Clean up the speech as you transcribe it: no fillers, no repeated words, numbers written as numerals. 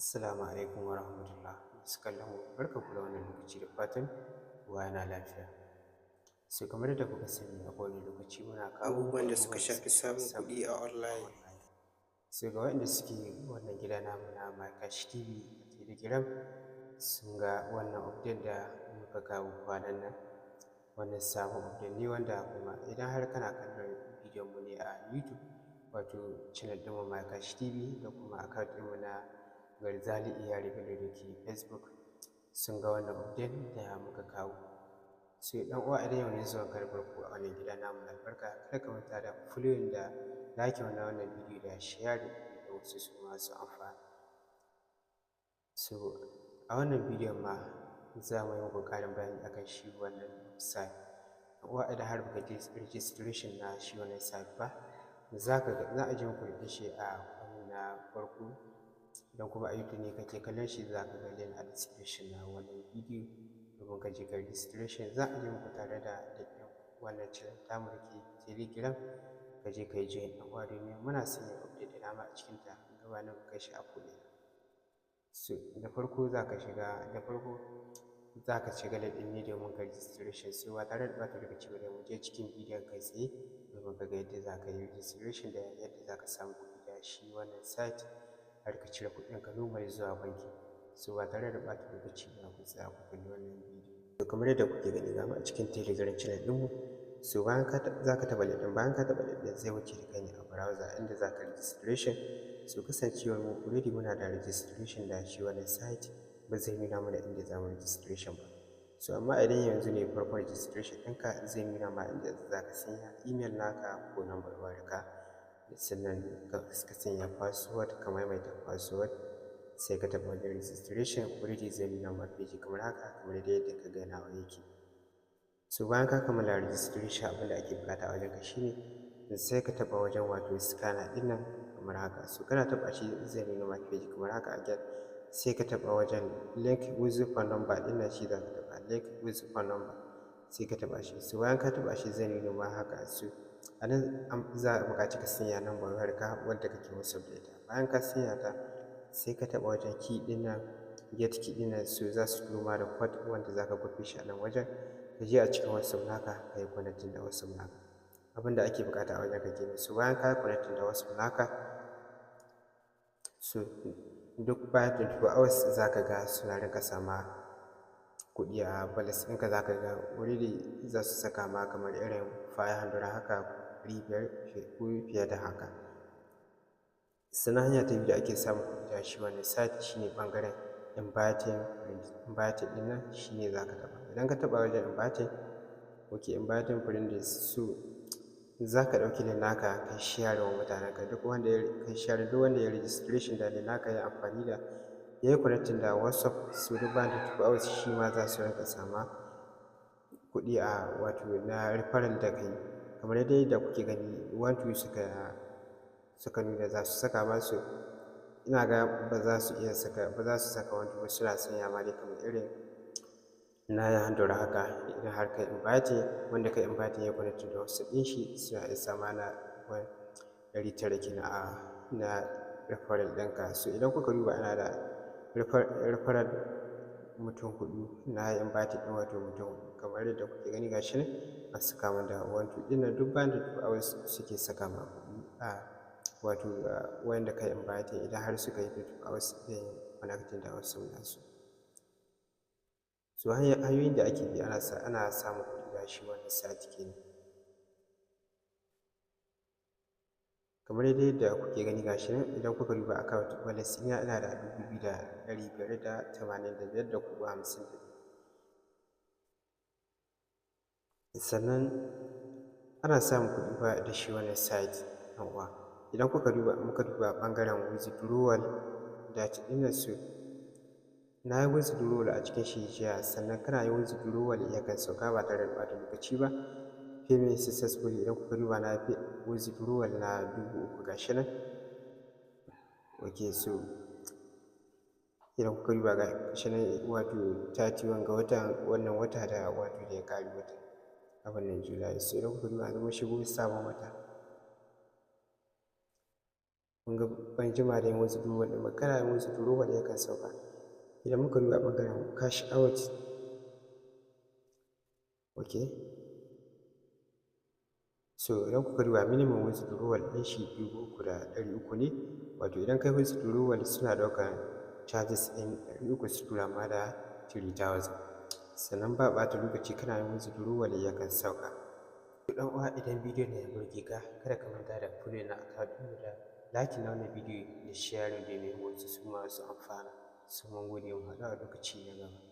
Assalamu alaikum wa rahmatullah. Masu kallon mu, barkanku da wannan lokaci, da fatan kowa yana lafiya. So kamar yadda kuka sani, a kowane lokaci muna kawo muku abubuwan da suka abubuwan da shafi suka samun samun kuɗi a online. Online. So ga waɗanda suke wannan gida namu na Makash TV a Telegram, sun ga wannan update da muka kawo kwanan nan. Wannan sabon update ne wanda kuma idan har kana kallon bidiyon mu ne a YouTube, wato channel ɗinmu Makash TV, da kuma account ɗinmu na Garzali Iyali Bello da ke Facebook, sun ga wannan update da muka kawo. So ɗan uwa, idan yau ne zuwan ka na farko a wannan gida namu mai albarka, kada ka manta da following da like na wannan bidiyo da sharing da wasu su ma su amfana. So a wannan bidiyon ma za mu yi muku ƙarin bayani akan shi wannan website. Ɗan uwa, idan har baka je registration na shi wannan site ba, za ka ga za a je muku da shi a comment na farko. Idan kuma a YouTube ne kake kallon shi, za ka ga link a description na wannan bidiyo domin ka je ka registration. Za a je muku tare da link ɗin wannan channel tamu da ke Telegram, ka je ka yi join, ɗan uwa, domin muna sanya update da dama a cikinta gabanin mu kai shi a ko'ina. So da farko za ka shiga, da farko za ka shiga link ɗin ne domin ka registration. So ba tare da ɓata lokaci ba, da mu je cikin bidiyon kai tsaye domin ka ga yadda za ka yi registration da yadda za ka samu kuɗi da shi wannan site, har ka cire kuɗinka normal zuwa banki. So ba tare da ɓata lokaci ba, ku tsaya ku kalli wannan bidiyo. To kamar yadda kuke gani, ga mu a cikin Telegram channel ɗinmu. So bayan ka za ka taɓa link ɗin, bayan ka taɓa link ɗin, zai wuce da kai ne a browser inda za ka registration. So kasancewar mu already muna da registration da shi wannan site, ba zai nuna mana inda za mu registration ba. So amma idan yanzu ne farkon registration ɗinka, zai nuna ma inda za ka sanya email naka ko number wayarka, sannan ka sanya password, ka maimaita password, sai ka taɓa wajen registration. Already zai nuna ma page kamar haka, kamar dai yadda ka ga nawa yake. So bayan ka kammala registration, abin da ake buƙata a wajenka shine sai ka taɓa wajen, wato scanner ɗin nan kamar haka. So kana taɓa shi, zai nuna ma page kamar haka again. Sai ka taɓa wajen link with phone number ɗin nan, shi za ka taɓa, link with phone number, sai ka taɓa shi. So bayan ka taɓa shi, zai nuna ma haka. So a nan za a buƙaci ka sanya number wayarka wadda kake WhatsApp da ita. Bayan ka sanya ta, sai ka taɓa wajen key ɗin nan, get key ɗin nan. So za su turo ma da code wanda za ka kwafi shi a nan wajen, ka je a cikin WhatsApp naka ka yi connecting da WhatsApp naka. Abin da ake buƙata a wajenka kenan. So bayan ka yi connecting da WhatsApp naka, so duk bayan 24 hours za ka ga suna rinƙa sama kuɗi a balance ɗinka. Za ka ga already za su saka ma kamar irin 500 haka, 500 ko fiye da haka. Sannan hanya ta biyu da ake samun kuɗi da shi wannan site shine ɓangaren inviting. Inviting ɗin nan shine za ka taɓa. Idan ka taɓa wajen inviting, ok, inviting friends, so za ka ɗauki link naka kai share wa mutanenka. Duk wanda ya kai share, duk wanda ya registration da link naka, ya amfani da, ya yi connecting da WhatsApp, so duk bayan 24 hours shi ma za su rinƙa sama kuɗi a wato na referral da kai. Kamar dai yadda kuke gani, one two suka nuna za su saka masu. Ina ga ba za su iya saka ba, za su saka one two ba, suna sanya ma dai kamar irin 900 haka. Idan har kai inviting, wanda kai inviting ya connecting da WhatsApp ɗin shi, suna iya sama na 900 kenan a na referral ɗinka. So idan kuka duba, ana da referral mutum huɗu, na yi inviting ɗin wato mutum huɗu. Kamar yadda kuke gani, ga shi nan an saka min da one two ɗin nan. Duk bayan 24 hours suke saka ma kuɗi a wato wanda kai inviting, idan har suka yi 24 hours ɗin connecting da WhatsApp nasu. So hanyoyin da ake bi ana samun kuɗi da shi wannan site kenan. Kamar dai yadda kuke gani, ga shi nan, idan kuka duba account balance ɗina, ina da 2585 da kobo 52. Sannan ana samun kuɗi fa da shi wannan site, ɗan uwa. Idan kuka duba, muka duba ɓangaren withdrawal date ɗin nan, so na yi withdrawal a cikin shi jiya. Sannan kana yin withdrawal, yakan sauka ba tare da ɓata lokaci ba, payment successfully. Idan kuka duba, na yi withdrawal na 3000, ga shi nan. Ok, so idan kuka duba, ga shi nan, wato 31 ga watan wannan wata da wato da ya ƙare, wata abin nan July. So idan kuka duba, yanzu mun shigo sabon wata. Kun ga ban jima da yin withdrawal ɗin ba, kana yin withdrawal yakan sauka. Idan muka duba ɓangaren cash out, okay, so idan kuka duba, minimum withdrawal ɗin shi 3,300 ne, wato idan kai withdrawal suna ɗaukar charges ɗin 300 su tura ma da 3000. Sannan ba ɓata lokaci, kana yin withdrawal yakan sauka. Ɗan uwa, idan bidiyon ya burge ka, kada ka manta da follow na account ɗinmu da like na wannan bidiyo da sharing domin wasu su ma su amfana. So mun gode, mu haɗu a lokaci na gaba.